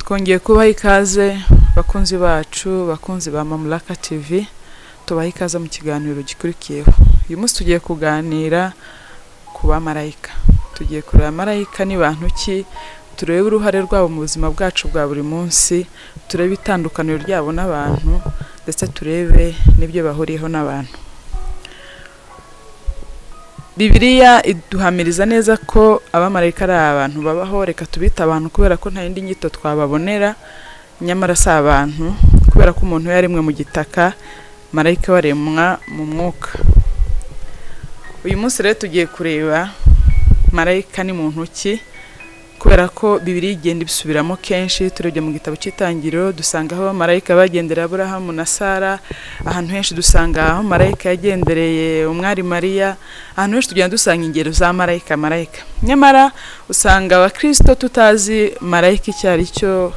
Twongeye kubaha ikaze, bakunzi bacu, bakunzi ba Mamulaka TV. Tubaha ikaze mu kiganiro gikurikiyeho. Uyu munsi tugiye kuganira ku bamarayika. Tugiye kureba marayika ni bantu ki, turebe uruhare rwabo mu buzima bwacu bwa buri munsi, turebe itandukaniro ryabo n'abantu, ndetse turebe n'ibyo bahuriyeho n'abantu. Bibiliya iduhamiriza neza ko abamarayika ari abantu babaho. Reka tubite abantu kubera ko nta yindi nyito twababonera. Nyamara si abantu, kubera ko umuntu yaremwe mu gitaka, marayika we aremwa mu mwuka. Uyu munsi rero tugiye kureba marayika ni muntu ki, kubera ko Bibiliya igenda ibisubiramo kenshi. Turebye mu gitabo cy'Itangiriro, dusanga aho marayika bagendereye Aburahamu na Sara. Ahantu henshi dusanga aho marayika yagendereye umwari Mariya. Ahantu henshi tugenda dusanga ingero za marayika, marayika. Nyamara usanga Abakirisito tutazi marayika icyo ari cyo,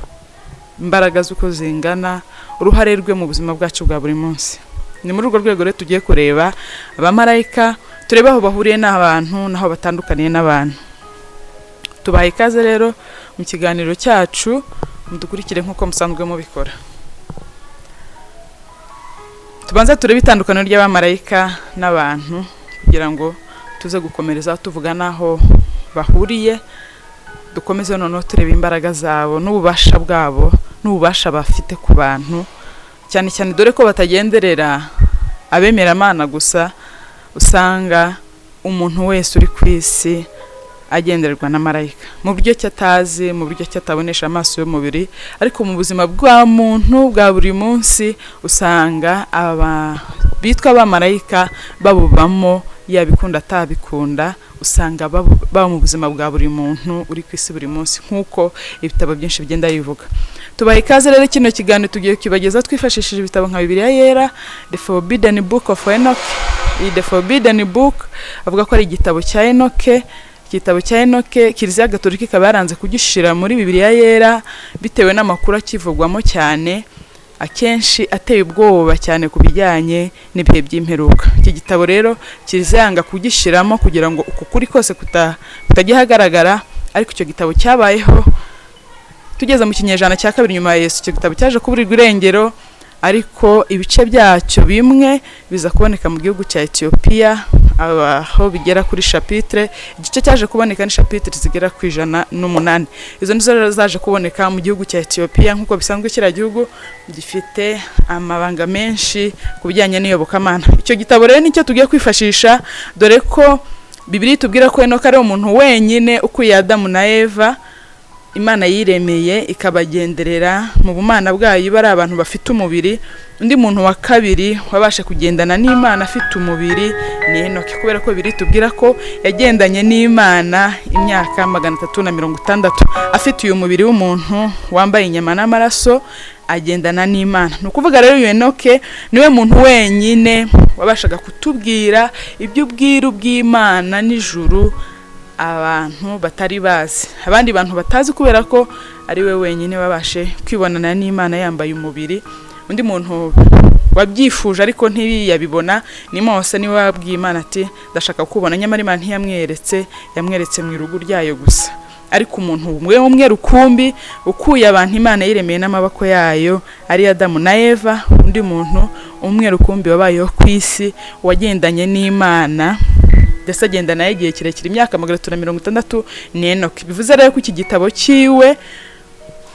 imbaraga z'uko zingana, uruhare rwe mu buzima bwacu bwa buri munsi. Ni muri urwo rwego rero tugiye kureba abamarayika, turebe aho bahuriye n'abantu n'aho batandukaniye n'abantu. Tubaha ikaze rero mu kiganiro cyacu, mudukurikire nk'uko musanzwe mubikora. Tubanze turebe itandukaniro ry'abamarayika n'abantu kugira ngo tuze gukomereza tuvuga n'aho bahuriye, dukomeze noneho tureba imbaraga zabo n'ububasha bwabo n'ububasha bafite ku bantu, cyane cyane dore ko batagenderera abemeramana gusa. Usanga umuntu wese uri ku isi agendererwa na marayika mu buryo ki atazi, mu buryo ki atabonesha amaso y'umubiri, ariko mu buzima bwa muntu bwa buri munsi usanga aba bitwa abamarayika babubamo, yabikunda atabikunda. Usanga baba mu buzima bwa buri muntu uri ku isi buri munsi, nk'uko ibitabo byinshi bigenda bivuga. Tubaha ikaze rero. Kino kiganiro tugiye kibageza twifashishije ibitabo nka Bibiliya Yera, The Forbidden Book of Enoch. Iyi The Forbidden Book avuga ko ari igitabo cya Enoke. Igitabo cya Enoke, Kiliziya Gatolika ikaba yaranze kugishyira muri Bibiliya Yera bitewe n'amakuru akivugwamo cyane, akenshi ateye ubwoba cyane ku bijyanye n'ibihe by'imperuka. Iki gitabo rero Kiliziya yanga kugishyiramo kugira ngo uku kuri kose kutajya ahagaragara. Ariko icyo gitabo cyabayeho tugeze mu kinyejana cya kabiri nyuma ya Yesu. Icyo gitabo cyaje kuburirwa irengero, ariko ibice byacyo bimwe biza kuboneka mu gihugu cya Etiyopiya, aho bigera kuri chapitre. Igice cyaje kuboneka ni chapitre zigera ku 108. Izo nizo rero zaje kuboneka mu gihugu cya Etiyopiya. Nk'uko bisanzwe, kiriya gihugu gifite amabanga menshi ku bijyanye n'iyobokamana. Icyo gitabo rero nicyo tugiye kwifashisha, dore ko Bibiliya itubwira ko Enoka ari umuntu wenyine ukuye Adamu na Eva Imana yiremeye, ikabagenderera mu bumana bwayo, iba ari abantu bafite umubiri. Undi muntu wa kabiri wabasha kugendana n'Imana afite umubiri ni Enoki, kubera ko Bibiliya itubwira ko yagendanye n'Imana imyaka 360 afite uyu mubiri w'umuntu, wambaye inyama n'amaraso, agendana n'Imana. Ni ukuvuga rero uyu Enoke niwe muntu wenyine wabashaga kutubwira iby'ubwiru bw'Imana n'ijuru abantu batari bazi, abandi bantu batazi, kubera ko ari we wenyine wabashe kwibonana n'Imana yambaye umubiri. Undi muntu wabyifuje ariko ntiyabibona ni Mose. Niwe wabwiye Imana ati: "Ndashaka kukubona." Nyamara Imana ntiyamweretse, yamweretse mu irugu ryayo gusa. Ariko umuntu umwe umwe rukumbi ukuye abantu Imana yiremeye n'amaboko yayo, ari Adamu na Eva, undi muntu umwe rukumbi wabayeho ku isi wagendanye n'Imana, ndetse agenda nayo igihe kirekire, imyaka 360, ni Enoki. Bivuze rero ko iki gitabo cyiwe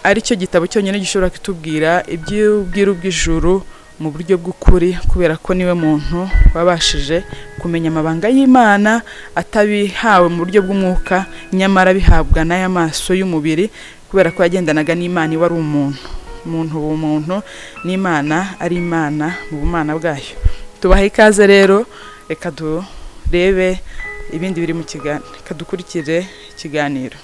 ari cyo gitabo cyonyine gishobora kutubwira iby'ubwiru bw'ijuru mu buryo bw'ukuri, kubera ko niwe muntu wabashije kumenya amabanga y'Imana atabihawe mu buryo bw'umwuka, nyamara bihabwa n'aya maso y'umubiri, kubera ko yagendanaga n'Imana iwe ari umuntu, umuntu ubumuntu, n'Imana ari Imana mu bumana bwayo. Tubaha ikaze rero. Reka durebe ibindi biri mu kiganiro, reka dukurikire ikiganiro.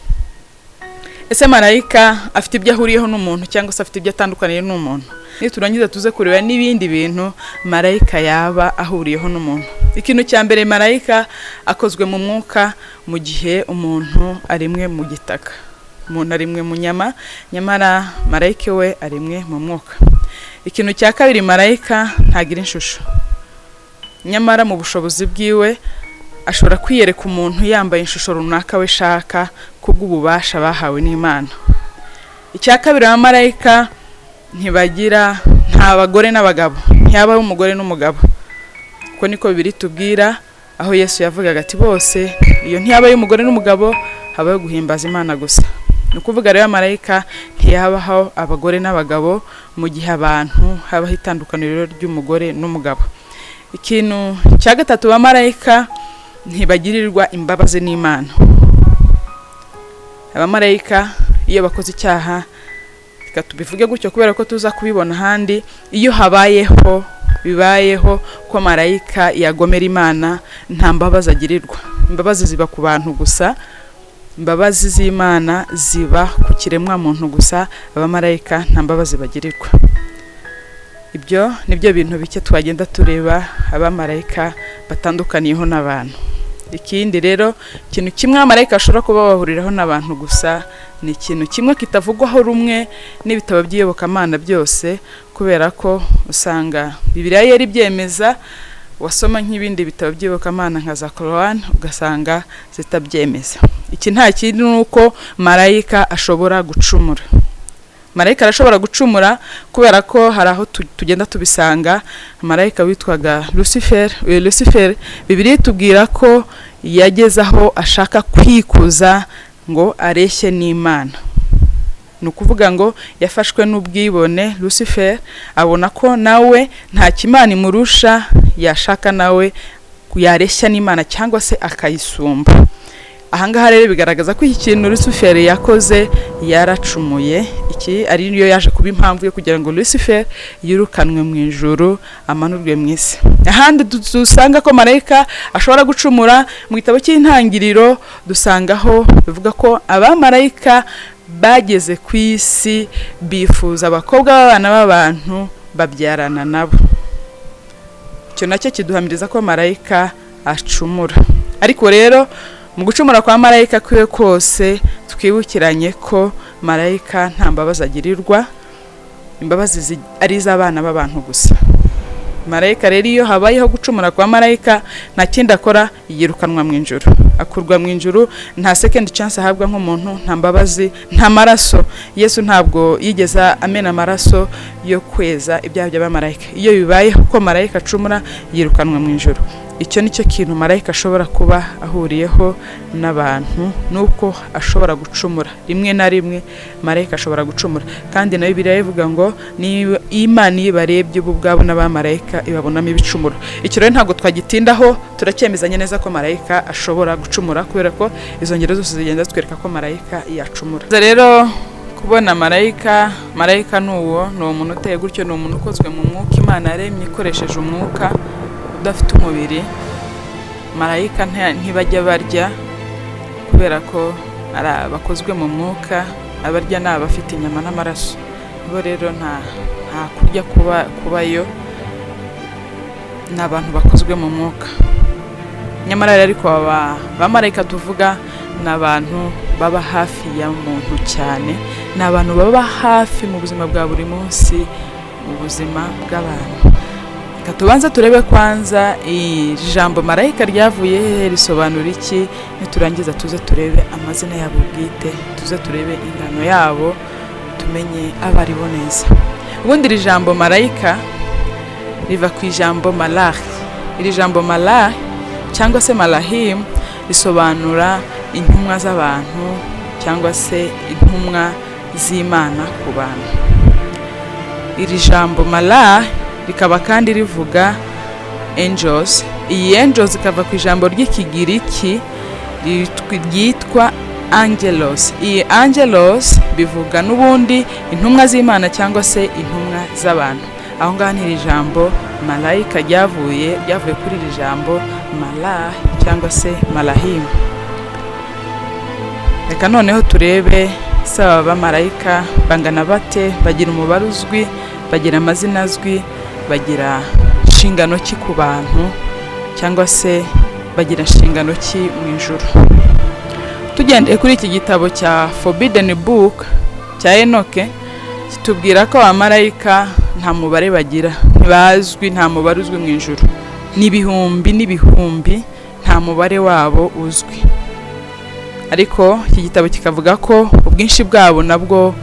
Ese marayika afite ibyo ahuriyeho n'umuntu, cyangwa se afite ibyo atandukaniye n'umuntu? Niturangiza tuze kureba n'ibindi bintu marayika yaba ahuriyeho n'umuntu. Ikintu cya mbere, marayika akozwe mu mwuka, mu gihe umuntu arimwe mu gitaka. Umuntu arimwe mu nyama, nyamara marayika we arimwe mu mwuka. Ikintu cya kabiri, marayika ntagira ishusho, nyamara mu bushobozi bwiwe ashobora kwiyereka umuntu yambaye ishusho runaka we shaka, kubw'ububasha bahawe n'Imana. Icya kabiri, abamarayika ntibagira nta bagore n'abagabo, ntihabaho umugore n'umugabo, kuko niko Bibiliya itubwira, aho Yesu yavugaga ati bose iyo ntihabayo umugore n'umugabo, habaho guhimbaza Imana gusa. Ni ukuvuga rero abamarayika ntihabaho abagore n'abagabo, mu gihe abantu habaho itandukaniro ry'umugore n'umugabo. Ikintu cya gatatu, abamarayika ntibagirirwa imbabazi n'Imana. Abamarayika iyo bakoze icyaha, reka tubivuge gutyo kubera ko tuza kubibona ahandi, iyo habayeho bibayeho ko marayika yagomera Imana, nta mbabazi agirirwa. Imbabazi ziba ku bantu gusa, imbabazi z'Imana ziba ku kiremwa muntu gusa, abamarayika nta mbabazi bagirirwa. Ibyo nibyo bintu bike twagenda tureba abamarayika batandukaniyeho n'abantu. Ikindi rero, ikintu kimwe abamarayika bashobora kuba bahuriraho n'abantu gusa, ni ikintu kimwe kitavugwaho rumwe n'ibitabo by'iyobokamana byose, kubera ko usanga Bibiliya yari ibyemeza, wasoma nk'ibindi bitabo by'iyobokamana nka za Korowani ugasanga zitabyemeza. Iki nta kindi, ni uko marayika ashobora gucumura. Marayika arashobora gucumura, kubera ko hari aho tugenda tubisanga. Marayika witwaga Lucifer, uyu Lucifer Bibiliya itubwira ko yageze aho ashaka kwikuza ngo areshye n'Imana. Ni ukuvuga ngo yafashwe n'ubwibone Lucifer, abona ko nawe nta kimana imurusha, yashaka nawe yareshya n'Imana cyangwa se akayisumba. Ahangaha rero bigaragaza ko iki kintu Lucifer yakoze yaracumuye. Iki ari niyo yaje kuba impamvu yo kugira ngo Lucifer yirukanwe mu ijuru, amanurwe mu isi. Ahandi dusanga ko marayika ashobora gucumura, mu gitabo cy'Intangiriro dusangaho bivuga ko abamarayika bageze ku isi bifuza abakobwa b'abana b'abantu, babyarana nabo. Icyo nacyo kiduhamiriza ko marayika acumura. Ariko rero mu gucumura kwa marayika kwiwe kose, twibukiranye ko marayika nta mbabazi agirirwa, imbabazi ari iz'abana b'abantu gusa. Marayika rero, iyo habayeho gucumura kwa marayika, nta kindi akora, yirukanwa mu ijuru, akurwa mu ijuru. Nta second chance ahabwa nk'umuntu, nta mbabazi, nta maraso. Yesu ntabwo yigeze amena amaraso yo kweza ibyaha by'abamarayika. Iyo bibayeho ko marayika acumura, yirukanwa mu ijuru. Icyo ni cyo kintu marayika ashobora kuba ahuriyeho n'abantu, nuko ashobora gucumura. Rimwe na rimwe marayika ashobora gucumura, kandi nayo Bibiliya ivuga ngo niba Imana iyo ibarebye ubu ubwabo n'abamarayika ibabonamo ibicumuro. Icyo rero ntabwo twagitindaho, turacyemezanya neza ko marayika ashobora gucumura, kubera ko izo ngero zose zigenda zitwereka ko marayika yacumura. Rero kubona marayika, marayika ni uwo, ni umuntu uteye gutyo, ni umuntu ukozwe mu mwuka, Imana yaremye ikoresheje umwuka, udafite umubiri. Marayika ntibajya barya, kubera ko ari abakozwe mu mwuka. Abarya ni abafite inyama n'amaraso. Bo rero nta kurya kuba kubayo, ni abantu bakozwe mu mwuka. Nyamara rero ariko aba bamarayika tuvuga ni abantu baba hafi ya muntu cyane, ni abantu baba hafi mu buzima bwa buri munsi, mu buzima bw'abantu. Reka tubanze turebe kwanza ijambo marayika ryavuye hehe, risobanura iki. Niturangiza tuze turebe amazina yabo bwite, tuze turebe ingano yabo, tumenye abo ari bo neza. Ubundi iri jambo marayika riva ku ijambo malahi. Iri jambo malahi cyangwa se malahimu risobanura intumwa z'abantu cyangwa se intumwa z'Imana ku bantu. Iri jambo malahi rikaba kandi rivuga angels. Iyi angels ikava ku ijambo ry'Ikigiriki ryitwa angelos. Iyi angelos bivuga n'ubundi intumwa z'Imana cyangwa se intumwa z'abantu. Aho ngaho ni iri jambo malayika ryavuye kuri iri jambo malah cyangwa se malahimu. Reka noneho turebe se aba bamarayika bangana bate, bagira umubare uzwi, bagira amazina azwi, bagira inshingano ki ku bantu, cyangwa se bagira inshingano ki mu ijuru? Tugendeye kuri iki gitabo cya Forbidden Book cya Enoke, kitubwira ko abamarayika nta mubare bagira, ntibazwi, nta mubare uzwi mu ijuru. Ni ibihumbi n'ibihumbi, nta mubare wabo uzwi. Ariko iki gitabo kikavuga ko ubwinshi bwabo nabwo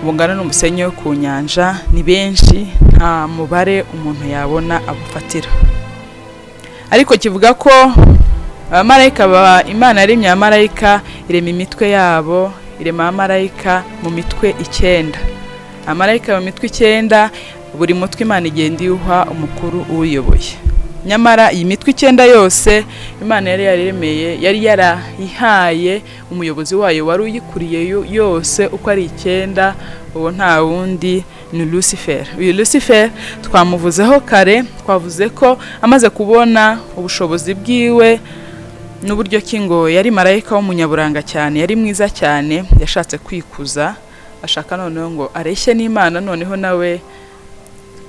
Bungana n'umusenyi wo ku nyanja. Ni benshi, nta mubare umuntu yabona abufatira. Ariko kivuga ko abamarayika ba Imana yaremye abamarayika, irema imitwe yabo, irema abamarayika mu mitwe 9, abamarayika mu mitwe 9. Buri mutwe Imana igenda iwuha umukuru uwuyoboye. Nyamara iyi mitwe 9 yose Imana yari yaremeye, yari yarayihaye umuyobozi wayo wari uyikuriye yose uko ari 9. Uwo nta wundi ni Lucifer. Uyu Lucifer twamuvuzeho kare, twavuze ko amaze kubona ubushobozi bwiwe n'uburyo ki ngo yari marayika w'umunyaburanga cyane, yari mwiza cyane, yashatse kwikuza, ashaka noneho ngo areshye n'Imana, noneho nawe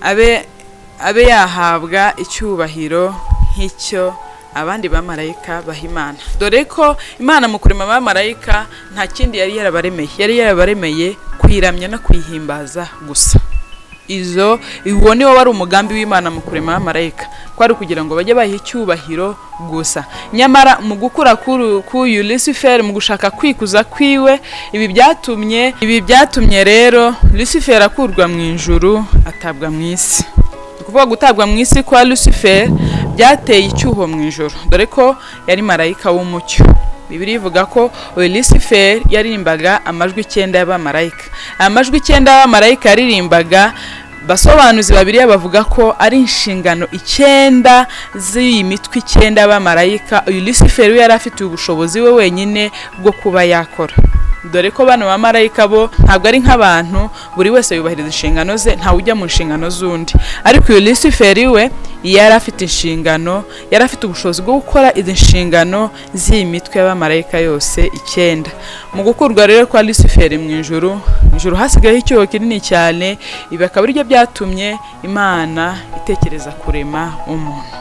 abe yahabwa icyubahiro nk'icyo abandi bamarayika baha Imana, dore ko Imana mu kurema abamarayika nta kindi yari yarabaremeye, yari yarabaremeye kuyiramya no kuyihimbaza gusa. Izo uwo niwo wari umugambi w'Imana mu kurema abamarayika, ko ari ukugira ngo bajye bayiha icyubahiro gusa. Nyamara mu gukura k'uyu Lucifer, mu gushaka kwikuza kwiwe, ibi byatumye rero Lucifer akurwa mu ijuru, atabwa mu isi. Ni ukuvuga gutabwa mu isi kwa Lucifer byateye icyuho mu ijuru, dore ko yari marayika w'umucyo. Bibiliya ivuga ko uyu Lucifer yaririmbaga amajwi 9 y'abamarayika. Aya majwi 9 y'abamarayika yaririmbaga, basobanuzi babiri bavuga ko ari inshingano 9 z'iyi mitwe 9 y'abamarayika uyu Lucifer we yari afitiye ubushobozi we wenyine bwo kuba yakora, dore ko bano bamarayika bo ntabwo ari nk'abantu, buri wese yubahiriza inshingano ze, ntawe ujya mu nshingano z'undi. Ariko uyu Lucifer we yari afite inshingano, yari afite ubushobozi bwo gukora izi nshingano z'iyi mitwe y'abamarayika yose 9. Mu gukurwa rero kwa Lucifer mu ijuru, mu ijuru hasigayeho icyuho kinini cyane. Ibi akaba aribyo byatumye Imana itekereza kurema umuntu.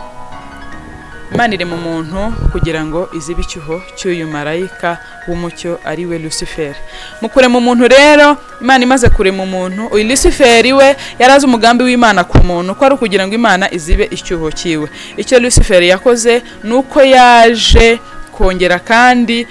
Imana irema umuntu kugira ngo izibe icyuho cy'uyu marayika w'umucyo, ari we Lucifer. Mu kurema umuntu rero, Imana imaze kurema umuntu, uyu Lucifer we yari azi umugambi w'Imana ku muntu, ko ari ukugira ngo Imana izibe icyuho cyiwe. Icyo Lucifer yakoze ni uko yaje kongera kandi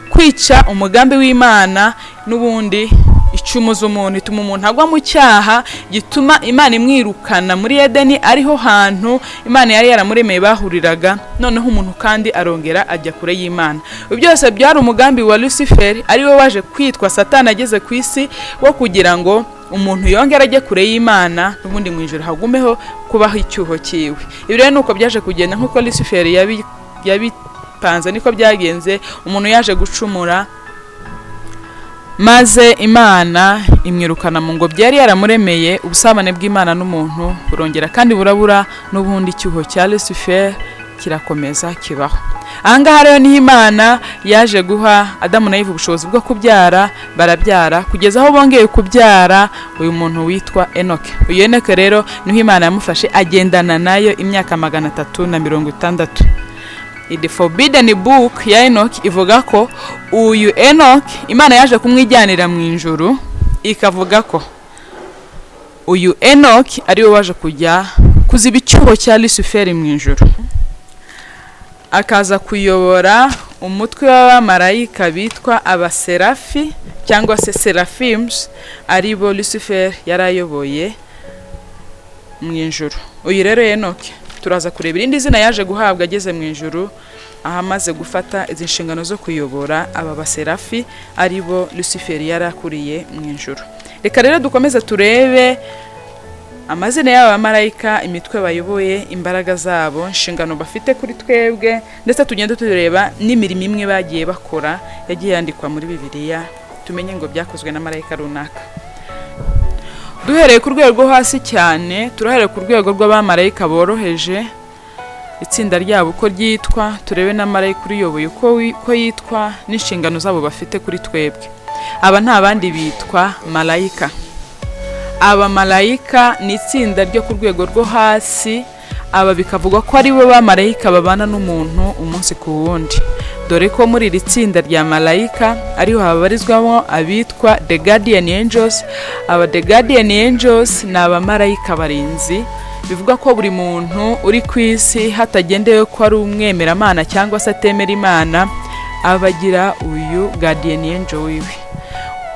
kwica umugambi w'Imana, n'ubundi icumuza umuntu, ituma umuntu agwa mu cyaha gituma Imana imwirukana muri Edeni, ariho hantu Imana yari yaramuremeye bahuriraga. Noneho umuntu kandi arongera ajya kure y'Imana. Ibi byose byari umugambi wa Lucifer, ari we waje kwitwa Satani ageze ku isi, wo kugira ngo umuntu yongere ajye kure y'Imana, n'ubundi mu ijuru hagumeho kubaho icyuho cyiwe. Ibi rero ni uko byaje kugenda, nk'uko Lucifer yabipanze niko byagenze. Umuntu yaje gucumura, maze Imana imwirukana mu ngobyi yari yaramuremeye. Ubusabane bw'Imana n'umuntu burongera kandi burabura, n'ubundi icyuho cya Lucifer kirakomeza kibaho. Ahangaha rero niho Imana yaje guha Adamu na Eva ubushobozi bwo kubyara, barabyara kugeza aho bongeye kubyara uyu muntu witwa Enoke. Uyu Enoke rero niho Imana yamufashe agendana nayo imyaka 360. The Forbidden Book ya Enoch ivuga ko uyu Enoch Imana yaje kumwijyanira mu ijuru, ikavuga ko uyu Enoch ariwe waje kujya kuziba icyuho cya Lucifer mu ijuru, akaza kuyobora umutwe w'abamarayika bitwa abaserafi cyangwa se seraphims, aribo Lucifer yari ayoboye mu ijuru. Uyu rero Enoch turaza kureba irindi zina yaje guhabwa ageze mu ijuru, aho amaze gufata izi nshingano zo kuyobora aba baserafi, aribo Lucifer yari akuriye mu ijuru. Reka rero dukomeze turebe amazina y'aba bamarayika, imitwe bayoboye, imbaraga zabo, inshingano bafite kuri twebwe, ndetse tugende tureba n'imirimo imwe bagiye bakora yagiye yandikwa muri Bibiliya, tumenye ngo byakozwe na marayika runaka. Duhereye ku rwego rwo hasi cyane, turahereye ku rwego rw'abamarayika boroheje, itsinda ryabo uko ryitwa, turebe na marayika uriyoboye uko yitwa n'inshingano zabo bafite kuri twebwe. Aba nta bandi, bitwa malayika. Aba malayika ni itsinda ryo ku rwego rwo hasi. Aba bikavugwa ko ari bo bamarayika babana n'umuntu umunsi ku wundi, dore ko muri iri tsinda rya malayika ariho habarizwamo abitwa the guardian angels. Aba the guardian angels ni abamarayika barinzi. Bivuga ko buri muntu uri ku isi, hatagendewe ko ari umwemeramana cyangwa se atemera Imana, aba agira uyu guardian angel wiwe.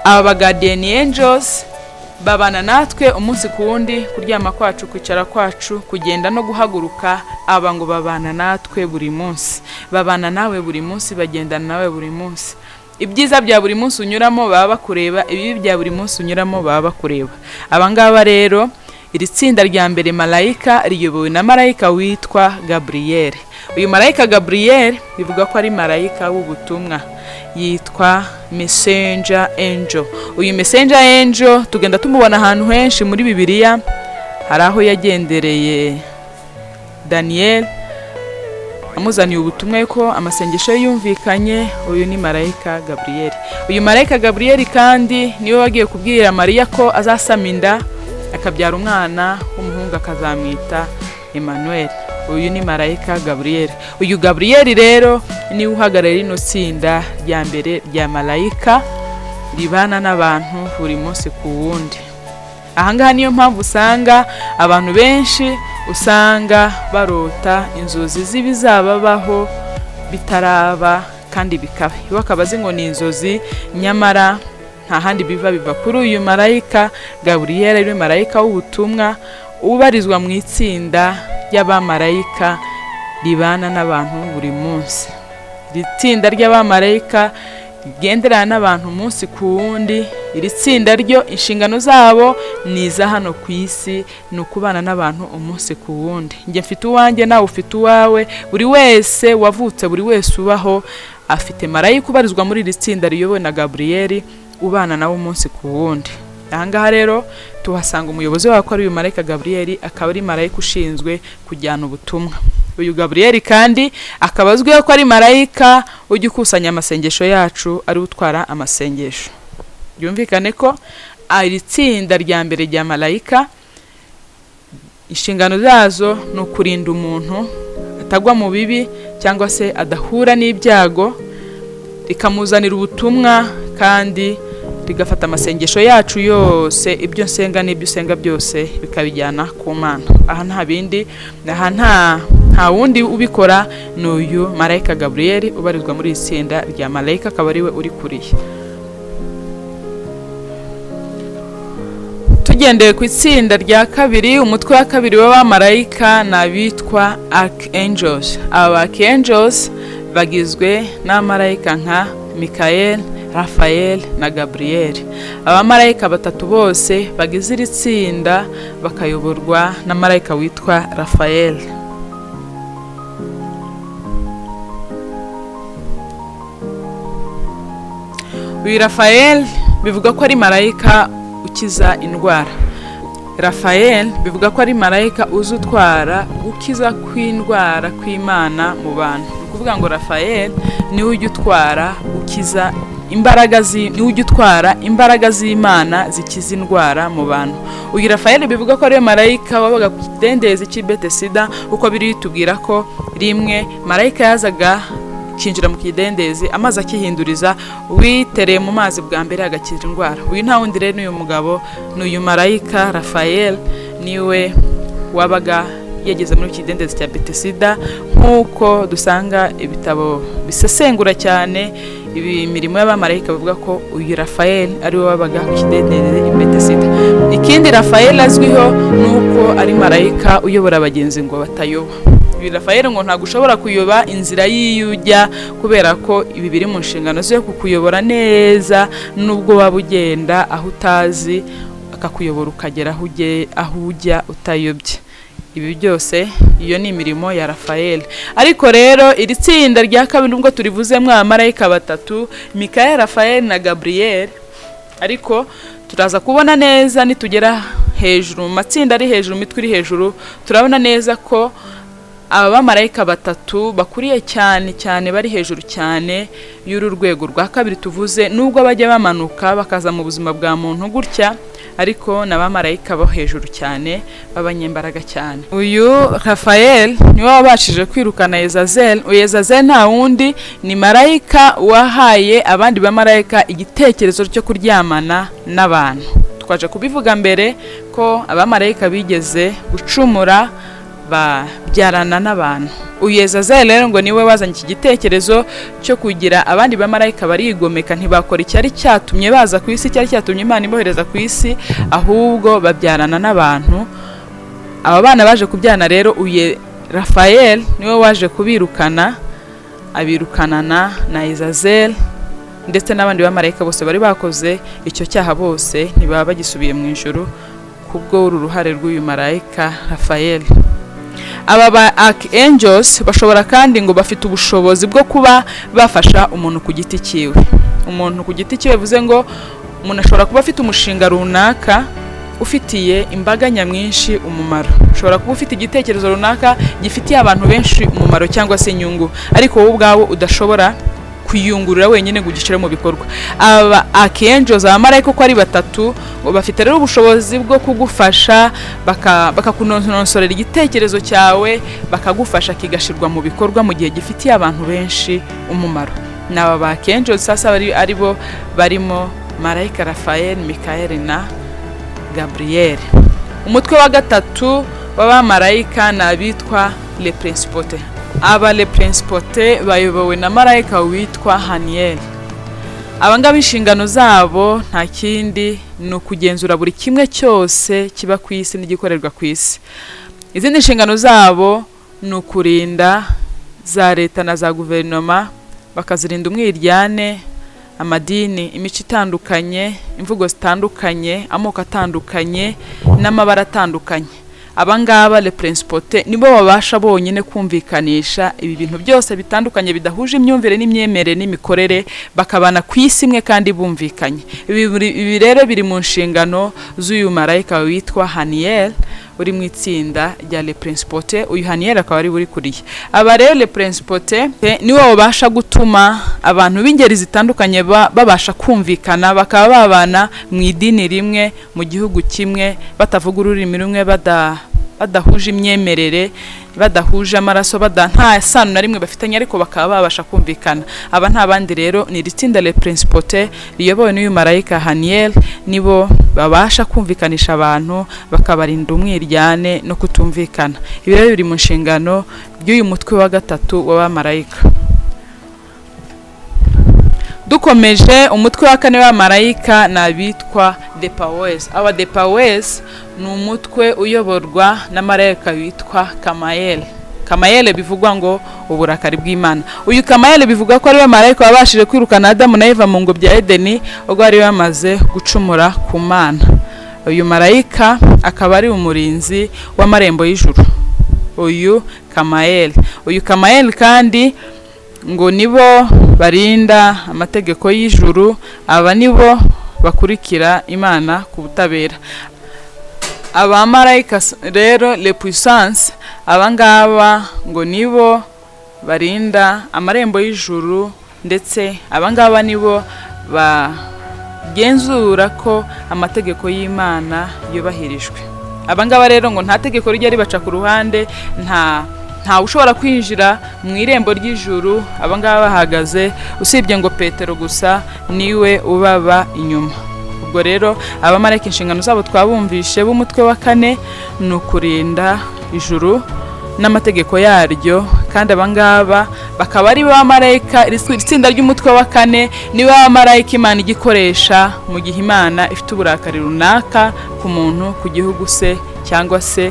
Aba ba guardian angels babana natwe umunsi ku wundi, kuryama kwacu, kwicara kwacu, kugenda no guhaguruka. Aba ngo babana natwe buri munsi, babana nawe buri munsi, bagendana nawe buri munsi. Ibyiza bya buri munsi unyuramo baba bakureba, ibibi bya buri munsi unyuramo baba bakureba. Aba ngaba rero, iri tsinda rya mbere malayika riyobowe na marayika witwa Gaburiyeli. Uyu marayika Gaburiyeli bivuga ko ari marayika w'ubutumwa, yitwa messenger angel. Uyu messenger angel tugenda tumubona ahantu henshi muri Bibiliya. Hari aho yagendereye Daniel amuzaniye ubutumwa ko amasengesho ye yumvikanye. Uyu ni marayika Gaburiyeli. Uyu marayika Gaburiyeli kandi niwe wagiye kubwira Mariya ko azasama inda akabyara umwana w'umuhungu, akazamwita Emmanuel. Uyu ni marayika Gaburiyeli. Uyu Gaburiyeli rero niwe uhagarariye rino tsinda rya mbere rya malayika ribana n'abantu buri munsi ku wundi. Ahangaha niyo mpamvu usanga abantu benshi usanga barota inzozi z'ibizababaho bitaraba kandi bikaba, iwe akaba azi ngo ni inzozi, nyamara nta handi biva, biva kuri uyu marayika Gaburiyeli, ariwe marayika w'ubutumwa ubarizwa mu itsinda ry'abamarayika ribana n'abantu buri munsi. Iri tsinda ry'abamarayika rigenderana n'abantu umunsi ku wundi, iri tsinda ryo inshingano zabo ni iza hano ku isi, ni ukubana n'abantu umunsi ku wundi. Njye mfite uwanjye, nawe ufite uwawe. Buri wese wavutse, buri wese ubaho afite marayika ubarizwa muri iri tsinda riyobowe na Gaburiyeli, ubana nawe umunsi ku wundi. Ahangaha rero tuhasanga umuyobozi wabo ko ari uyu marayika Gaburiyeli, akaba ari marayika ushinzwe kujyana ubutumwa. Uyu Gaburiyeli kandi akaba azwiho ko ari marayika ujya ukusanya amasengesho yacu, ari utwara amasengesho. Byumvikane ko iri tsinda rya mbere rya malayika inshingano zazo ni ukurinda umuntu atagwa mu bibi cyangwa se adahura n'ibyago, rikamuzanira ubutumwa kandi rigafata amasengesho yacu yose, ibyo nsenga n'ibyo usenga byose bikabijyana ku Mana. Aha nta bindi, aha nta wundi ubikora, ni uyu marayika Gaburiyeli ubarizwa muri iri tsinda rya malayika, akaba ariwe uri kuriye. Tugendeye ku itsinda rya kabiri, umutwe wa kabiri w'abamarayika ni abitwa archangels. Aba archangels bagizwe n'abamarayika nka Michael, Raphael na Gabriel. Abamarayika batatu bose bagize iri tsinda bakayoborwa na marayika witwa Raphael. Uyu Raphael bivuga ko ari marayika ukiza indwara. Raphael bivuga ko ari marayika uzi utwara gukiza kw'indwara kw'Imana mu bantu. Ni ukuvuga ngo Raphael niwe ujya utwara gukiza imbaraga, niwe ujya utwara imbaraga z'Imana zikiza indwara mu bantu. Uyu Raphael bivuga ko ariwe marayika wabaga ku kidendezi cy'i Betesida, kuko biri bitubwira ko rimwe marayika yazaga akinjira mu kidendezi, amazi akihinduriza, witereye mu mazi bwa mbere agakira indwara. Uyu nta wundi rero n'uyu mugabo, ni uyu marayika Raphael, niwe wabaga yageze muri iki kidendezi cya Betesida, nk'uko dusanga ibitabo bisesengura cyane ibi mirimo y'abamarayika bavuga ko uyu Raphael ariwe wabaga ku kidendezi i Betesida. Ikindi Raphael azwiho ni uko ari marayika uyobora abagenzi ngo batayoba. Ibi Raphael ngo ntabwo ushobora kuyoba inzira y'iyo ujya, kubera ko ibi biri mu nshingano ze kukuyobora neza, nubwo waba ugenda aho utazi akakuyobora ukagera aho ujya utayobye. Ibi byose iyo ni imirimo ya Raphael. Ariko rero iri tsinda rya kabiri nubwo turivuzemo abamarayika batatu, Michael, Raphael na Gabriel, ariko turaza kubona neza nitugera hejuru mu matsinda ari hejuru, imitwe iri hejuru, turabona neza ko aba bamarayika batatu bakuriye cyane cyane, bari hejuru cyane y'uru rwego rwa kabiri tuvuze, nubwo bajya bamanuka bakaza mu buzima bwa muntu gutya, ariko ni abamarayika bo hejuru cyane b'abanyembaraga cyane. Uyu Raphael niwe wabashije kwirukana Ezazel. Uyu Ezazel nta wundi, ni marayika wahaye abandi bamarayika igitekerezo cyo kuryamana n'abantu. Twaje kubivuga mbere ko abamarayika bigeze gucumura, Babyarana n'abantu. Uyu Ezazeli rero ngo niwe wazanye iki gitekerezo cyo kugira abandi bamarayika barigomeka, ntibakora icyari cyatumye baza ku isi, icyari cyatumye Imana ibohereza ku isi, ahubwo babyarana n'abantu. Aba bana baje kubyana rero, uyu Rafael niwe waje kubirukana, abirukanana na Ezazeli ndetse n'abandi bamarayika bose bari bakoze icyo cyaha. Bose ntibaba bagisubiye mu ijuru kubwo uru ruhare rw'uyu marayika Rafael. Aba ba archangels bashobora kandi, ngo bafite ubushobozi bwo kuba bafasha umuntu ku giti cyiwe. Umuntu ku giti cyiwe bivuze ngo umuntu ashobora kuba afite umushinga runaka ufitiye imbaga nyamwinshi umumaro, ushobora kuba ufite igitekerezo runaka gifitiye abantu benshi umumaro cyangwa se inyungu, ariko wowe ubwawe udashobora kuyungurura wenyine ngo ugishyire mu bikorwa. Aba archangels, abamarayika uko ari batatu, ngo bafite rero ubushobozi bwo kugufasha, bakakunonosorera igitekerezo cyawe, bakagufasha kigashyirwa mu bikorwa mu gihe gifitiye abantu benshi umumaro. Ni aba ba archangels sasa bari ari bo barimo marayika Rafael, Michael na Gabriel. Umutwe wa gatatu w'abamarayika ni abitwa les principautés. Aba les principautés bayobowe na marayika witwa Haniel. Aba ngaba inshingano zabo nta kindi, ni ukugenzura buri kimwe cyose kiba ku isi n'igikorerwa ku isi. Izindi nshingano zabo ni ukurinda za leta na za guverinoma, bakazirinda umwiryane, amadini, imico itandukanye, imvugo zitandukanye, amoko atandukanye n'amabara atandukanye. Aba ngaba les principautés nibo babasha bonyine kumvikanisha ibi bintu byose bitandukanye bidahuje imyumvire n'imyemerere n'imikorere, bakabana ku isi imwe kandi bumvikanye. Ibi rero biri mu nshingano z'uyu marayika witwa Haniel uri mu itsinda rya les principautés. Uyu Haniel akaba ari burikuriye aba rero les principautés. Niwe babasha gutuma abantu b'ingeri zitandukanye babasha kumvikana, bakaba babana mu idini rimwe, mu gihugu kimwe, batavuga ururimi rumwe, badahuje imyemerere, badahuje amaraso, nta sano na rimwe bafitanye, ariko bakaba babasha kumvikana. Aba nta bandi rero, ni iri tsinda les principautés riyobowe n'uyu marayika Haniel. Nibo babasha kumvikanisha abantu, bakabarinda umwiryane no kutumvikana. Ibi rero biri mu nshingano by'uyu mutwe wa gatatu w'abamarayika. Dukomeje, umutwe wa kane w'abamarayika ni abitwa the powers. Aba the powers ni umutwe uyoborwa na marayika witwa Kamayele. Kamayele bivugwa ngo uburakari bw'Imana. Uyu Kamayele bivugwa ko ariwe marayika wabashije kwirukana Adamu na Eva mu ngobyi ya Edeni ubwo bari bamaze gucumura ku Mana. Uyu marayika akaba ari umurinzi w'amarembo y'ijuru, uyu Kamayele. Uyu Kamayele kandi ngo nibo barinda amategeko y'ijuru. Aba nibo bakurikira Imana ku butabera. Abamarayika rero le puissance, abangaba ngo nibo barinda amarembo y'ijuru, ndetse abangaba nibo bagenzura ko amategeko y'Imana yubahirijwe. Abangaba rero ngo nta tegeko rijya ribaca ku ruhande, ntawe ushobora kwinjira mu irembo ry'ijuru abangaba bahagaze, usibye ngo Petero gusa niwe ubaba inyuma. Ubwo rero abamarayika inshingano zabo twabumvishe b'umutwe wa kane ni ukurinda ijuru n'amategeko yaryo, kandi abangaba bakaba ari bamarayika. Iri tsinda ry'umutwe wa kane ni bamarayika Imana igikoresha mu gihe Imana ifite uburakari runaka ku muntu, ku gihugu se, cyangwa se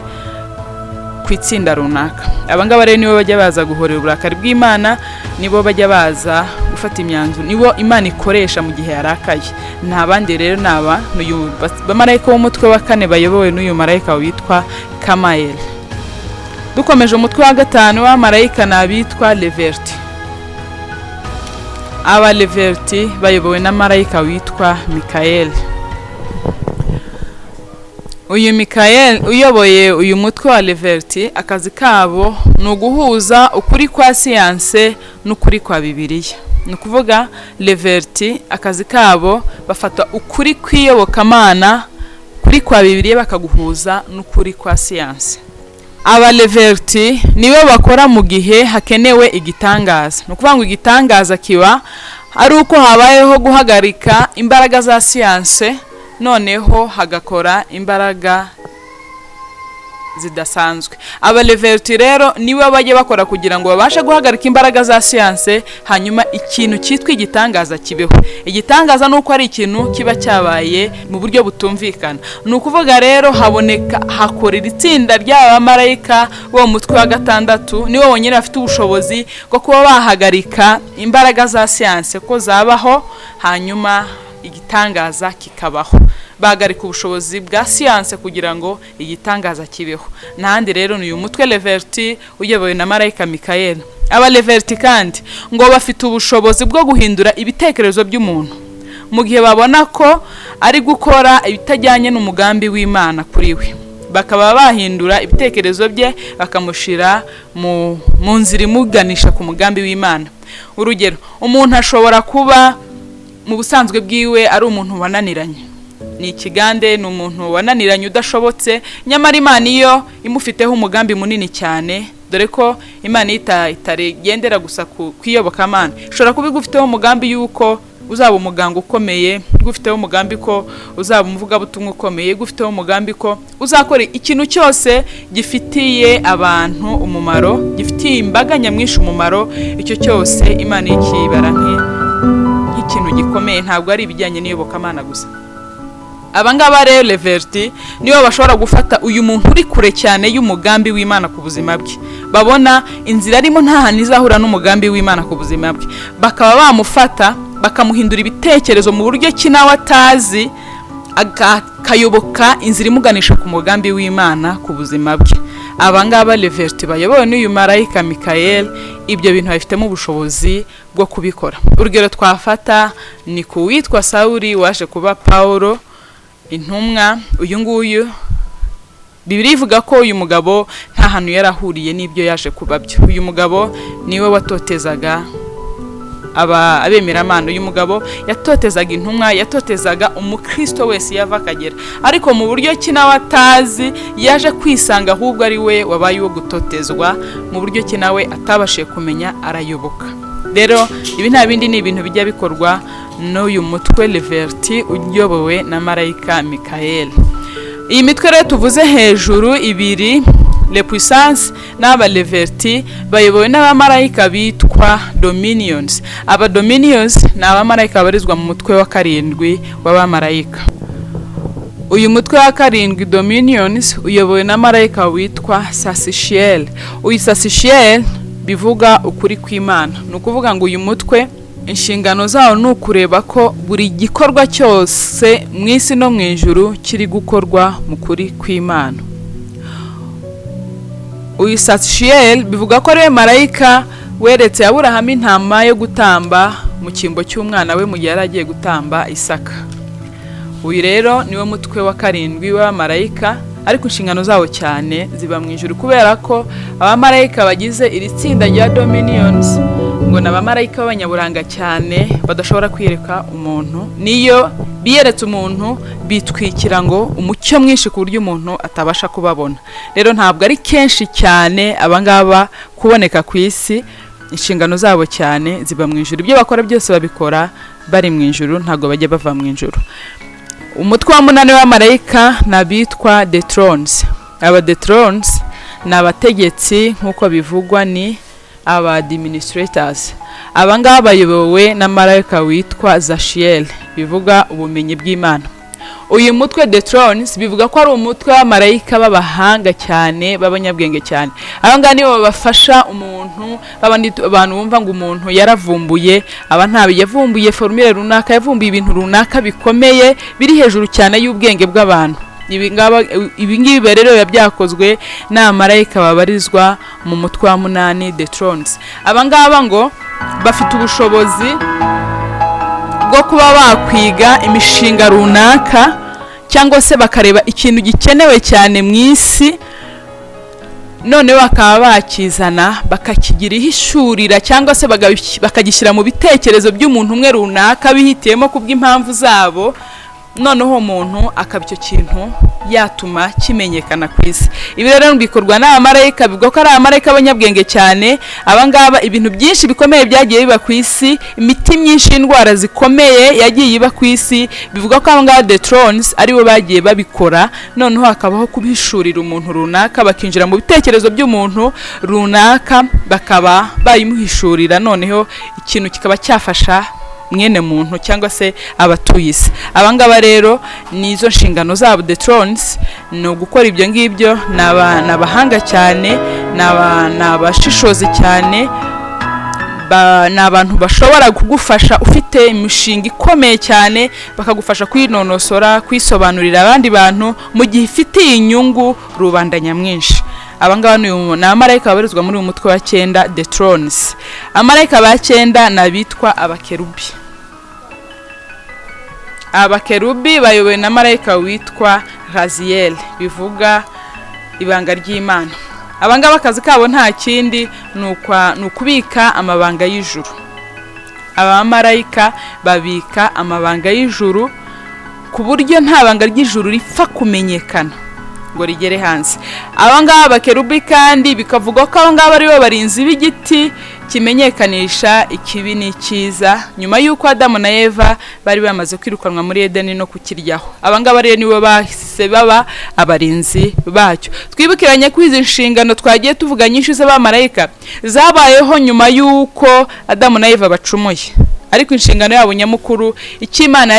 ku itsinda runaka. Abangaba rero nibo bajya baza guhorera uburakari bw'Imana, nibo bajya baza gufata imyanzuro, nibo Imana ikoresha mu gihe yarakaye. Nta bandi rero, ni aba, n'uyu bamarayika w'umutwe wa kane bayobowe n'uyu marayika witwa Kamayeli. Dukomeje, umutwe wa gatanu w'abamarayika ni abitwa les vertus. Aba les vertus bayobowe na marayika witwa Mikayeli. Uyu Mikayeli uyoboye uyu mutwe wa les vertus, akazi kabo ni uguhuza ukuri kwa siyanse n'ukuri kwa Bibiliya. Ni ukuvuga les vertus akazi kabo bafata ukuri kw'iyobokamana, kuri kwa Bibiliya, bakaguhuza n'ukuri kwa siyanse. Aba les vertus nibo bakora mu gihe hakenewe igitangaza. Ni ukuvuga ngo igitangaza kiba ari uko habayeho guhagarika imbaraga za siyanse, noneho hagakora imbaraga zidasanzwe. Abaleverti rero nibo bajya bakora kugira ngo babashe guhagarika imbaraga za siyanse, hanyuma ikintu cyitwa igitangaza kibeho. Igitangaza ni uko ari ikintu kiba cyabaye mu buryo butumvikana. Ni ukuvuga rero haboneka, hakorera itsinda ry'aba bamarayika bo mu mutwe wa gatandatu, nibo bonyine bafite ubushobozi bwo kuba bahagarika imbaraga za siyanse ko zabaho, hanyuma igitangaza kikabaho. Bahagarika ubushobozi bwa siyanse kugira ngo igitangaza kibeho. N'ahandi rero ni uyu mutwe Leverti uyobowe na marayika Mikayeli. Aba Leverti kandi ngo bafite ubushobozi bwo guhindura ibitekerezo by'umuntu mu gihe babona ko ari gukora ibitajyanye n'umugambi w'Imana kuri we, bakaba bahindura ibitekerezo bye, bakamushyira mu nzira imuganisha ku mugambi w'Imana. Urugero, umuntu ashobora kuba mu busanzwe bwiwe ari umuntu wananiranye, ni ikigande, ni umuntu wananiranye udashobotse, nyamara Imana iyo imufiteho umugambi munini cyane, dore ko Imana itagendera gusa ku iyobokamana. Ishobora kuba igufiteho umugambi y'uko uzaba umuganga ukomeye, igufiteho umugambi ko uzaba umuvugabutumwa ukomeye, igufiteho umugambi ko uzakora ikintu cyose gifitiye abantu umumaro, gifitiye imbaga nyamwinshi umumaro. Icyo cyose Imana ikibara nk'ikintu gikomeye, ntabwo ari ibijyanye n'iyobokamana gusa. Abangaba rero Leverti nibo bashobora gufata uyu muntu uri kure cyane y'umugambi w'Imana ku buzima bwe, babona inzira arimo nta hantu izahura n'umugambi w'Imana ku buzima bwe, bakaba bamufata bakamuhindura ibitekerezo mu buryo ki nawe atazi, akayoboka inzira imuganisha ku mugambi w'Imana ku buzima bwe. Abangaba Leverti bayobowe n'uyu marayika Mikayeli, ibyo bintu babifitemo ubushobozi bwo kubikora. Urugero twafata ni ku witwa Sawuli waje kuba Pawulo intumwa. Uyu nguyu Bibiliya ivuga ko uyu mugabo nta hantu yari ahuriye n'ibyo yaje kuba byo. Uyu mugabo niwe watotezaga abemeramana. Uyu mugabo yatotezaga intumwa, yatotezaga umukristo wese yava akagera, ariko mu buryo ki nawe atazi yaje kwisanga ahubwo ari we wabaye uwo gutotezwa, mu buryo ki nawe atabashije kumenya, arayoboka. Rero ibi nta bindi, ni ibintu bijya bikorwa n'uyu mutwe Leverti uyobowe na marayika Mikayeli. Iyi mitwe rero tuvuze hejuru ibiri, Le Puissance n'aba Leverti, bayobowe n'abamarayika bitwa Dominions. Aba Dominions ni abamarayika babarizwa mu mutwe wa karindwi w'abamarayika. Uyu mutwe wa karindwi Dominions uyobowe na marayika witwa Sasishiel. Uyu Sasishiel bivuga ukuri kw'Imana. Ni ukuvuga ngo uyu mutwe inshingano zawo ni ukureba ko buri gikorwa cyose mu isi no mu ijuru kiri gukorwa mu kuri kw'Imana. Uyu Sasishiel bivuga ko ariwe marayika weretse Aburahamu intama yo gutamba mu cyimbo cy'umwana we mu gihe yari agiye gutamba Isaka. Uyu rero niwe mutwe wa karindwi w'abamarayika, ariko inshingano zawo cyane ziba mu ijuru, kubera ko abamarayika bagize iri tsinda rya Dominions ngo ni abamarayika b'abanyaburanga cyane, badashobora kwiyereka umuntu. Niyo biyeretse umuntu bitwikira ngo umucyo mwinshi ku buryo umuntu atabasha kubabona. Rero ntabwo ari kenshi cyane abangaba kuboneka ku isi, inshingano zabo cyane ziba mu ijuru. Ibyo bakora byose babikora bari mu ijuru, ntabwo bajya bava mu ijuru. Umutwe wa munani w'abamarayika ni abitwa The Thrones. Aba The Thrones ni abategetsi, nk'uko bivugwa ni aba administrators. Aba ngaba bayobowe na marayika witwa Zashiel, bivuga ubumenyi bw'Imana. Uyu mutwe The Thrones bivuga ko ari umutwe w'abamarayika b'abahanga cyane, b'abanyabwenge cyane. Aba ngaba nibo babafasha umuntu, babandi abantu bumva ngo umuntu yaravumbuye, aba ntabe yavumbuye formule runaka, yavumbuye ibintu runaka bikomeye biri hejuru cyane y'ubwenge bw'abantu. Ibi ngibi rero biba byakozwe n'abamarayika babarizwa mu mutwe wa munani The Thrones. Aba ngaba ngo bafite ubushobozi bwo kuba bakwiga imishinga runaka, cyangwa se bakareba ikintu gikenewe cyane mu isi, none bakaba bakizana bakakigira ihishurira, cyangwa se bakagishyira mu bitekerezo by'umuntu umwe runaka bihitiyemo kubw'impamvu zabo. Noneho uwo muntu akaba icyo kintu yatuma kimenyekana ku isi. Ibi rero bikorwa n'abamarayika, bivugwa ko ari abamarayika b'abanyabwenge cyane. Abangaba, ibintu byinshi bikomeye byagiye biba ku isi, imiti myinshi y'indwara zikomeye yagiye iba ku isi, bivuga ko abangaba, the thrones, aribo bagiye babikora. Noneho hakabaho kubihishurira umuntu runaka, bakinjira mu bitekerezo by'umuntu runaka, bakaba bayimuhishurira, noneho ikintu kikaba cyafasha mwene muntu cyangwa se abatuye isi. Abangaba rero ni izo nshingano zabo, the thrones, ni ugukora ibyo ngibyo. Ni abahanga cyane, ni abashishozi cyane, ni abantu bashobora kugufasha ufite imishinga ikomeye cyane, bakagufasha kuyinonosora, kuyisobanurira abandi bantu mu gihe ifitiye inyungu rubanda nyamwinshi. Abangaba ni abamarayika babarizwa muri uyu mutwe wa cyenda, the thrones. Abamarayika ba cyenda ni abitwa abakerubi. Abakerubi bayobowe na marayika witwa Raziyeli, bivuga ibanga ry'Imana. Abangaba akazi kabo nta kindi, ni ukubika amabanga y'ijuru. Abamarayika babika amabanga y'ijuru ku buryo nta banga ry'ijuru ripfa kumenyekana ngo rigere hanze. Abangaba bakerubi kandi bikavugwa ko abangaba aribo barinzi b'igiti kimenyekanisha ikibi n'icyiza, nyuma y'uko Adamu na Eva bari bamaze kwirukanwa muri Edeni no kukiryaho. Abangaba rero nibo bahise baba abarinzi bacyo. Twibukiranye ko izi nshingano twagiye tuvuga nyinshi z'abamarayika zabayeho nyuma y'uko Adamu na Eva bacumuye, ariko inshingano yabo nyamukuru, icyo Imana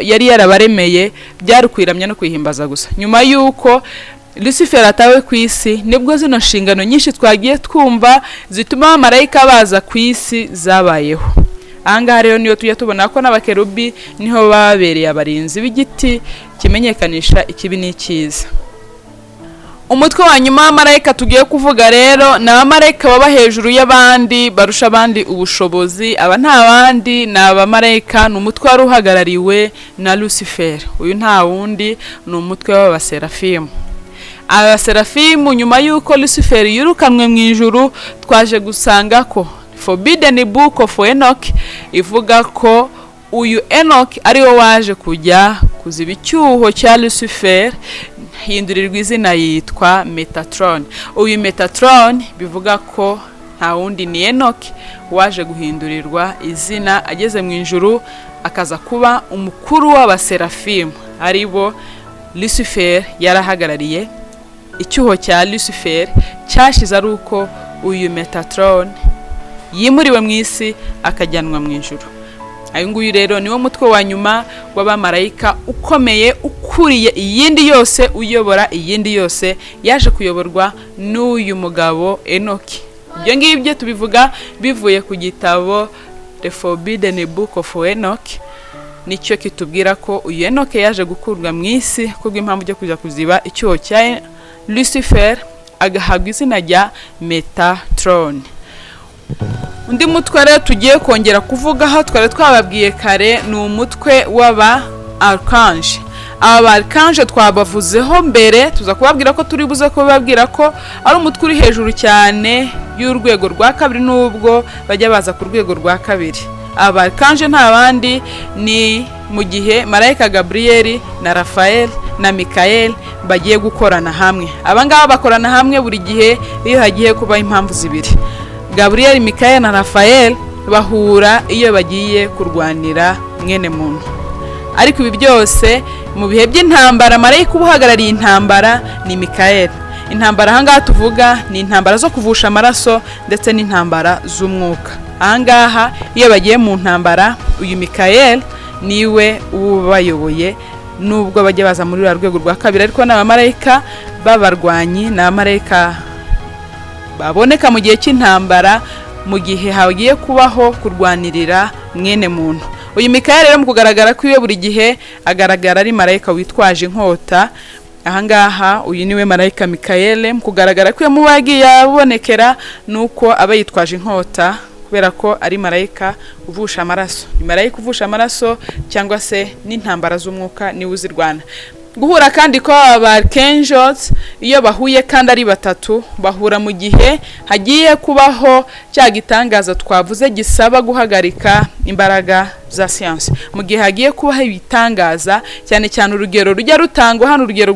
yari yarabaremeye, byari ukwiramya no kwihimbaza gusa. Nyuma y'uko Lucifer atawe ku isi, nibwo zino nshingano nyinshi twagiye twumva zituma abamarayika baza ku isi zabayeho. Ahangaha rero niyo tujya tubona ko n'abakerubi niho babereye abarinzi b'igiti kimenyekanisha ikibi n'icyiza. Umutwe wa nyuma w'abamarayika tugiye kuvuga rero ni abamarayika baba hejuru y'abandi, barusha abandi ubushobozi. Aba nta bandi, ni abamarayika, ni umutwe wari uhagarariwe na Lucifer. Uyu nta wundi, ni umutwe w'abaserafimu. Abaserafimu, nyuma y'uko Lucifer yirukanwe mu ijuru, twaje gusanga ko Forbidden Book of Enoch ivuga ko uyu Enoch ariwe waje kujya kuziba icyuho cya Lucifer, hindurirwa izina yitwa Metatron. Uyu Metatron bivuga ko nta wundi ni Enoch waje guhindurirwa izina ageze mu ijuru, akaza kuba umukuru w'abaserafimu, ari bo Lucifer yarahagarariye. Icyuho cya Lucifer cyashize ari uko uyu Metatron yimuriwe mu isi akajyanwa mu ijuru. Uyu nguyu rero niwo mutwe wa nyuma w'abamarayika ukomeye, ukuriye iyindi yose, uyobora iyindi yose, yaje kuyoborwa n'uyu mugabo Enoki. Ibyo ngibyo tubivuga bivuye ku gitabo The Forbidden Book of Enoch, nicyo kitubwira ko uyu Enoki yaje gukurwa mu isi kubw'impamvu yo kujya kuziba icyuho cya Lucifer, agahabwa izina rya Metatron. Undi mutwe rero tugiye kongera kuvugaho, twari twababwiye kare, ni umutwe w'aba archange. Aba ba archange twabavuzeho mbere, tuza kubabwira ko turi buze kubabwira ko ari umutwe uri hejuru cyane y'urwego rwa kabiri, n'ubwo bajya baza ku rwego rwa kabiri. Aba archange nta bandi, ni mu gihe marayika Gaburiyeli na Rafael na Mikael bagiye gukorana hamwe. Aba ngaba bakorana hamwe buri gihe iyo hagiye kuba impamvu zibiri. Gaburiyeli, Mikael na Rafael bahura iyo bagiye kurwanira mwene muntu. Ariko ibi byose, mu bihe by'intambara, marayika uba uhagarariye intambara ni Mikael. Intambara ahangaha tuvuga ni intambara zo kuvusha amaraso ndetse n'intambara z'umwuka. Ahangaha iyo bagiye mu ntambara, uyu Mikael niwe ubayoboye, nubwo bajya baza muri ruriya rwego rwa kabiri, ariko ni abamarayika b'abarwanyi, ni abamarayika baboneka mu gihe cy'intambara, mu gihe hagiye kubaho kurwanirira mwene muntu. Uyu Mikael rero, mu kugaragara kwiwe, buri gihe agaragara ari marayika witwaje inkota. Ahangaha uyu niwe marayika Mikael. Mu kugaragara kwiwe, mu yagiye abonekera, ni uko aba yitwaje inkota, kubera ko ari marayika uvusha amaraso. Ni marayika uvusha amaraso cyangwa se n'intambara z'umwuka niwe uzirwana. Guhura kandi kw'aba ba archangels, iyo bahuye kandi ari batatu, bahura mu gihe hagiye kubaho cya gitangaza twavuze gisaba guhagarika imbaraga za siyansi. Mu gihe hagiye kubaho ibitangaza, cyane cyane urugero rujya rutangwa hano, urugero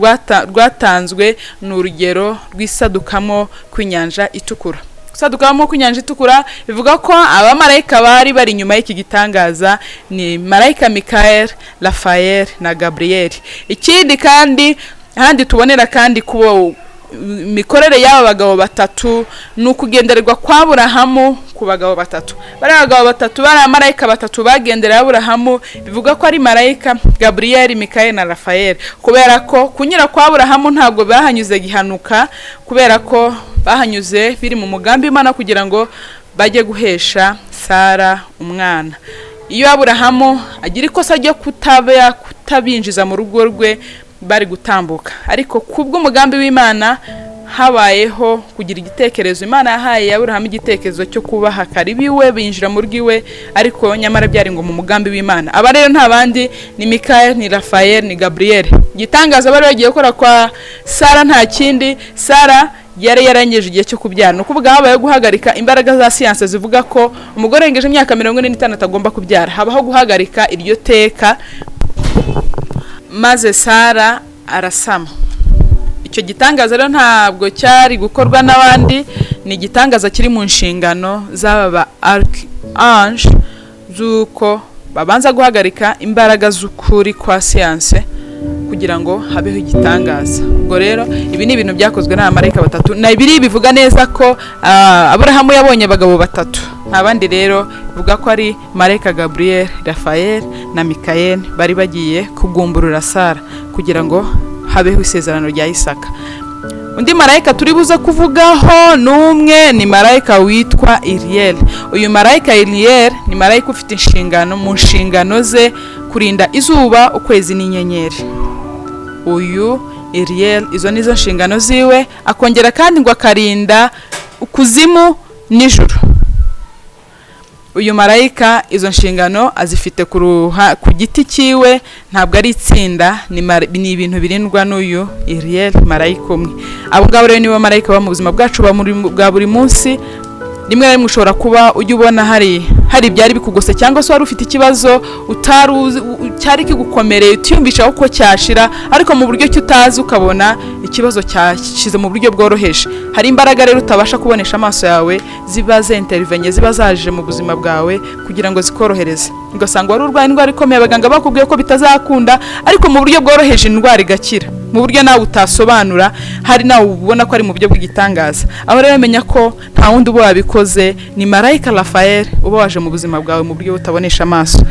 rwatanzwe ni urugero rw'isadukamo kw'inyanja itukura. Gusadukamo kw'inyanja itukura bivuga ko abamarayika bari bari inyuma y'iki gitangaza ni marayika Michael, Raphael na Gabriel. Ikindi kandi, ahandi tubonera kandi ku imikorere y'aba bagabo batatu ni ukugendererwa kwa Aburahamu ku bagabo batatu. Bariya bagabo batatu, bariya marayika batatu bagendereye Aburahamu, bivuga ko ari marayika Gabriel, Michael na Raphael, kubera ko kunyura kwa Aburahamu ntabwo bahanyuze gihanuka, kubera ko bahanyuze biri mu mugambi w'Imana kugira ngo bajye guhesha Sara umwana. Iyo Aburahamu agira ikosa ryo kutabinjiza mu rugo rwe, bari gutambuka, ariko kubw'umugambi w'Imana habayeho kugira igitekerezo. Imana yahaye Aburahamu igitekerezo cyo kubaha karibu iwe, binjira mu rugo iwe, ariko nyamara byari ngo mu mugambi w'Imana. Aba rero nta bandi, ni Michael, ni Raphael, ni Gabriel. Igitangaza bari bagiye gukora kwa Sara nta kindi, Sara yari yarengeje igihe cyo kubyara. Ni ukuvuga habayeho guhagarika imbaraga za siyanse zivuga ko umugore urengeje imyaka 46 agomba kubyara. Habaho guhagarika iryo teka, maze Sara arasama. Icyo gitangaza rero ntabwo cyari gukorwa n'abandi, ni igitangaza kiri mu nshingano z'aba ba archange, z'uko babanza guhagarika imbaraga z'ukuri kwa siyanse kugira ngo habeho igitangaza. Ubwo rero ibi ni ibintu byakozwe n'abamarayika batatu, na biri bivuga neza ko Aburahamu yabonye abagabo batatu, nta bandi rero, bivuga ko ari marayika Gabriel, Raphael na Michael bari bagiye kugumburura Sara kugira ngo habeho isezerano rya Isaka. Undi marayika turi buze kuvugaho ni umwe, ni marayika witwa Uriel. Uyu marayika Uriel ni marayika ufite inshingano, mu nshingano ze kurinda izuba, ukwezi n'inyenyeri. Uyu Uriel, izo nizo nshingano ziwe, akongera kandi ngo akarinda ukuzimu n'ijuru. Uyu marayika izo nshingano azifite ku giti cyiwe, ntabwo ari itsinda, ni ibintu birindwa n'uyu Uriel, marayika umwe. Abo ngabo rero nibo marayika baba mu buzima bwacu bwa buri munsi. Rimwe na rimwe ushobora kuba ujya ubona hari ibyari bikugose, cyangwa se wari ufite ikibazo utari uzi, cyari kigukomereye, utiyumvisha ko cyashira, ariko mu buryo ki utazi ukabona ikibazo cyashize mu buryo bworoheje. Hari imbaraga rero utabasha kubonesha amaso yawe ziba zintervenye, ziba zaje mu buzima bwawe kugira ngo zikorohereze. Ugasanga wari urwaye indwara ikomeye, abaganga bakubwiye ko bitazakunda, ariko mu buryo bworoheje indwara igakira mu buryo nawe utasobanura, hari nawe ubona ko ari mu buryo bw'igitangaza. Aho rero menya ko nta wundi uba wabikoze, ni marayika Raphael uba waje mu buzima bwawe mu buryo butabonesha amaso.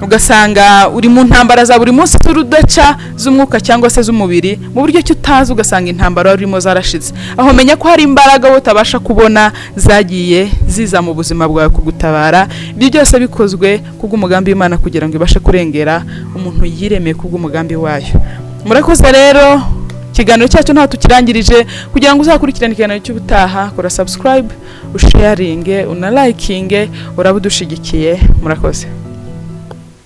Ugasanga uri mu ntambara za buri munsi z'urudaca, z'umwuka cyangwa se z'umubiri, mu buryo ki utazi ugasanga intambara urimo zarashize. Aho menya ko hari imbaraga wowe utabasha kubona zagiye ziza mu buzima bwawe kugutabara. Ibyo byose bikozwe kubw'umugambi w'Imana kugira ngo ibashe kurengera umuntu yiremeye kubw'umugambi wayo. Murakoze rero, ikiganiro cyacu ntaho tukirangirije. Kugira ngo uzakurikirane ikiganiro cy'ubutaha, kora subscribe, usharinge, unalikinge, uraba udushigikiye. Murakoze.